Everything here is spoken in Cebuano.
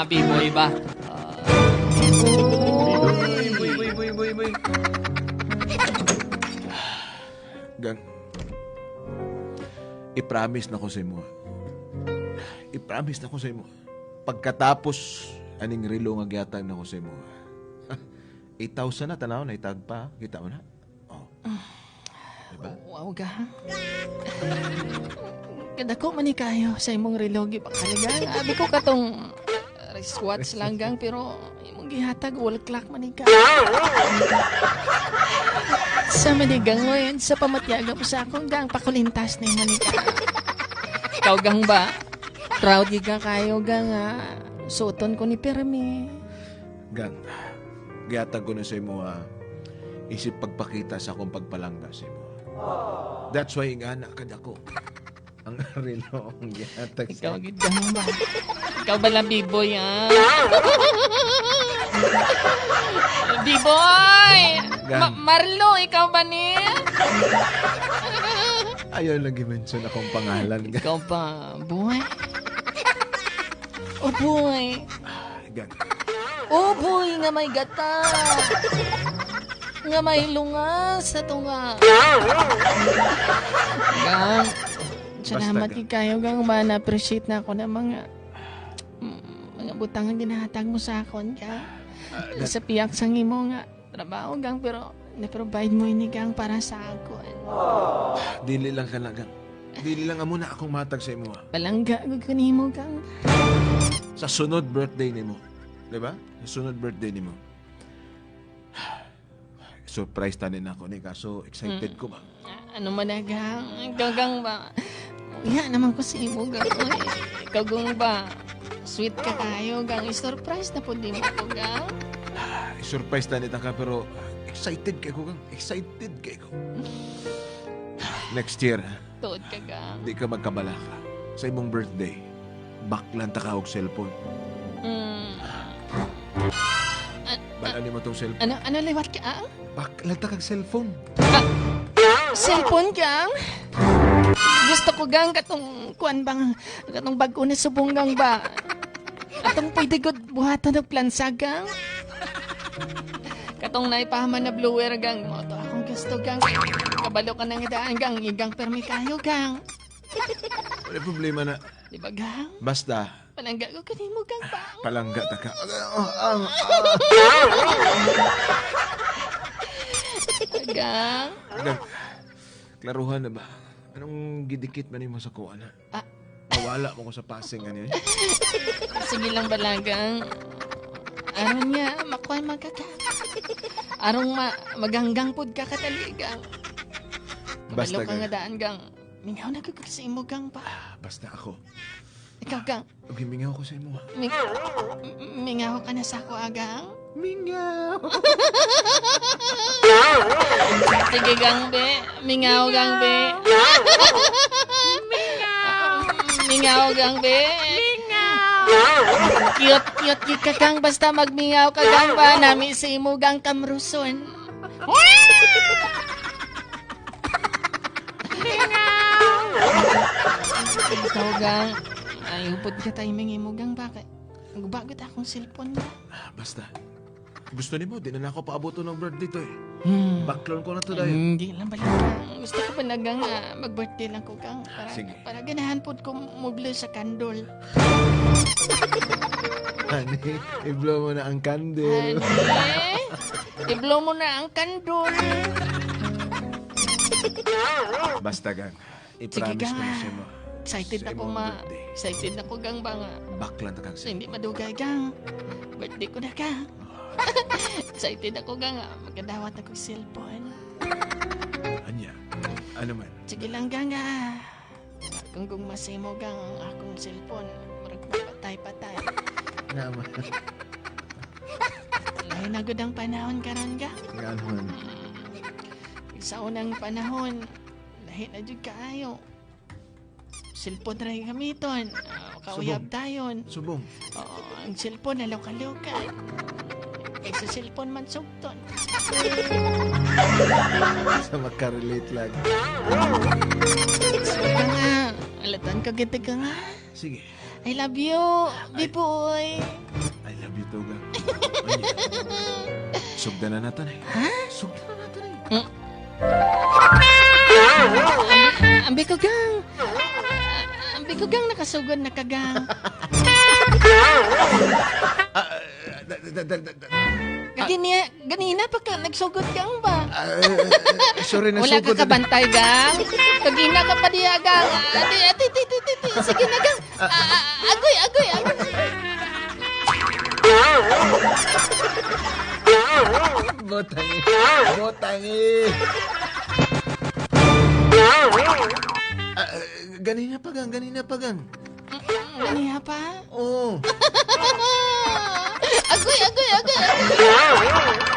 B-boy ba? Boy, boy, boy, boy, boy. Gang, i-promise na ko sa imo. I-promise na ko sa imo. Pagkatapos, aning relo nga gihatag na ko sa imo. 8,000 na, tanaw na, itag pa. Kita mo na. Oh. Diba? Wow, ga. Kadako man ni kayo sa imong relo gipakaligang. Abi ko katong wristwatch lang gang pero imong gihatag wall clock man ni ka. Sa manigang mo yun, sa pamatyaga mo sa akong gang, pakulintas na yung manika. Ikaw gang ba? Proud gid ka kayo gang ah. Suoton ko ni Permi. Gang, gihatag ko na sa imo, isip pagpakita sa akong pagpalangga sa imo. That's why nga anak kadako. Ang relo ang gihatag sa Ikaw gid gang ba? Ikaw ba lang B-boy ah? B-boy! Gang. Marlo, ikaw ba ni? Ayaw lang i-mention akong pangalan. Gang. Ikaw ba, boy? Oh boy! Gang, Oh boy, nga may gata! Nga may lunga sa tunga. Gang, salamat Basta, kay kayo, gang. Man, appreciate na ako ng mga mga butang nga ginahatag mo sa akon, gang. Sa piyak sang imo nga trabaho, gang, pero na-provide mo ini, gang, para sa akon. Dili lang ka na, gang. Dili lang amo na akong matag sa imo. Palangga gud ko nimo, gang. Sa sunod birthday nimo. Di ba? Sa sunod birthday nimo. Surprise tanin ako ni kaso excited ko ba. Ano man na, gang? Ikaw, gang, ba? Iya naman ko sa imo, gang. Uy, ikaw, gang, ba? Sweet ka kayo, gang. I-surprise na po di mo ko, gang. Surprise tanin ka pero excited kay ko, gang. Excited kay ko. Next year, Tuod ka, gang. di ka magkabala ka. Sa imong birthday, baklan ta ka og cellphone. Balaan nimo tong cellphone. Ano, ano liwat ka, ang? Baklan ta kag cellphone. Cellphone, gang? Gusto ko, gang, katong kuan bang, katong bago na subong, gang, ba? Atong pwede ko buhatan ng plansa, gang? Katong naipahaman na blower, gang. Mo to akong gusto, gang. Kabalo ka ng daan, gang. Igang permi kayo, gang. Wala problema na. Di ba, gang? Basta, Palangga ko kanimo, gang, ba? palangga ta ka. Gang. Gang, klaruhan na ba? Anong gidikit man nimo sa kuha na? Ah. Mawala mo ko sa passing ano yun. Sige lang balagang. Aron nga, makuha magkaka. Arong ma maganggang pod ka kataligang. Basta Kabalo ka gang. nga daan gang. Mingaw na gud sa imo gang pa. Ah, basta ako. Ikaw gang, Gimingaw ko sa imo. Mingaw ka na sa ako agang. Mingaw. Sige gang be, mingaw gang be. Mingaw. Mingaw gang be. Mingaw. Cute cute cute ka gang basta magmingaw ka gang ba nami sa imo gang kamruson. Ikaw gang, ay upod ka timing imo gang bakit? Nagbagot akong cellphone ba? Ah, basta. Gusto nimo, di na ako paaboto ng birthday to eh. Baklon ko na to dayon. Hindi lang pala gang. Gusto ko pala gang mag-birthday lang ko gang. Para, Sige. para ganahan pod ko mublo sa candle. Ani, i-blow mo na ang candle. Ani, i-blow mo na ang candle. Basta gang, Sige, i-promise gang. ko na sa imo. Excited Sa ako imong ma. birthday. Excited ako gang ba nga. Baklan ta kag So, hindi madugay gang. Birthday ko na gang. Excited ako gang. Magkadawat ako cellphone. Anya. Ano man? Sige lang gang ah. Kung masimo gang ang akong cellphone, murag mapatay-patay. Naman. Lahi na gud ang panahon karon gang. Nga naman. Sa unang panahon, lahi na jud kaayo. Cellphone ra yung gamiton. Kauyab Subong. tayon. Subong. Oo, ang cellphone nalok-alokan. Kaysa cellphone man sugton. Sa makarelate lang. Sige ka nga. Alatan ka giti ka nga. Sige. I love you, B-boy. Bitaw gang. Ay, sugdan na natin eh. Ha? Sugdan na natin eh. Ambi ko, gang. Ambi ko, gang, nakasugod na ka, gang. Ah, da, da, da, da, da. Ganina, ganina pa ka, nagsugod gang ba? Ah, sorry na Wala ka sugod. kabantay, gang. Kagina ka pa diya, gang. Ate, ate, ate, ate, ate. Sige na, gang. Ah, ah, agoy, agoy, agoy. Botang eh. Botang eh. Ah, ganina pa gang, ganina pa gang. Ganina pa. Oo. Agoy, agoy, agoy, agoy.